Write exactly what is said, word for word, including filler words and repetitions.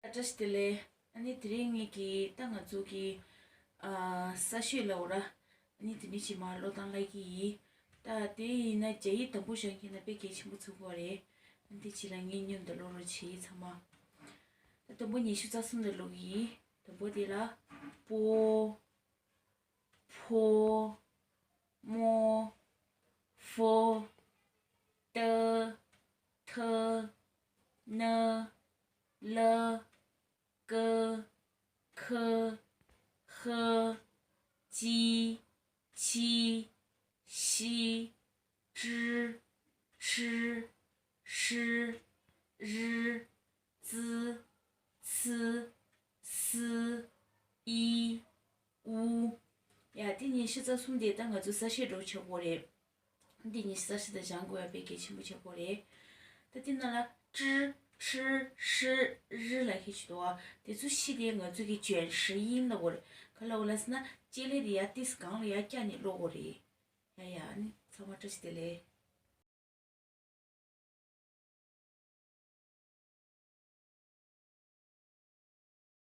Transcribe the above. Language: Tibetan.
བཀྲ་ཤིས་བདེ་ལེགས། ཨ་ནི་དེ་རིང་ངེད་ཀྱིས་ད་ང་ཚོ་གི་ཨ་ས་ཤོད་ལབ་དགོས་ར། ཨ་ནི་དེ་ནི་ཕྱི་མ་ཀློག་སྟངས་ལབ་ཀྱི་ཡིན། ད་དེ་ཡིན་ན་རྒྱ་ཡིག་དང་པོ་ཤོད་མཁན་ན་དཔེ་གལ་ཆེན་པོ་ཚུགས་པ་རེད། ཨ་ནི་དེ་ཕྱི་ལ་ངའི་མཉམ་དུ་ཀློག་རོགས་བྱེད་ཚང་མ། ད་དང་པོ་ཉི་ཤུ་རྩ་གསུམ་དེ་ཀློག་གི་ཡིན། དང་པོ་དེ་ལ་པོ། ཕོ། མོ། ཧྥོ། ཏ། ཐ། ན། ལ། ཀ། ཁ། ཧ། ཅི། ཅི། ཤི། ཀྲི། ཁྲི། ཧྲི། རི། ཙི། ཚི། སི། ཨི། ཨུ། ཡ། དེ་ཉི་ཤུ་རྩ་གསུམ་དེ་ད་ང་ཚོ་ས་ཤོད་འགྲོ་བྱེད་དགོས་རེད། འདི་ཉི་ཤུ་རྩ་བཞི་དེ་སྦྱང་དགོས་ཡ་དཔེ་གལ་ཆེན་པོ་ཆགས་ཀྱི་རེད། ད་དེ་ནང་ལ་ཀྲི། ཁྲི། ཧྲི། རི་ལབ་མཁན་ཅིག་འདུག་ཨ། དེ་ཚོ་བཞི་དེ་ང་ཚོ་གི་卷舌音ལབ་དགོས་རེད། ག་ལབ་དགོས་ལབ་ཟེར་ན་ལྕེ་ལེ་དེ་ཡར་ཏོག་ཙམ་སྒང་ལ་ཡར་བཀྱགས་ནས་ཀློག་དགོས་རེད། ཡ་ཡ། ཨ་ནི་ཚང་མ་བཀྲ་ཤིས་བདེ་ལེགས།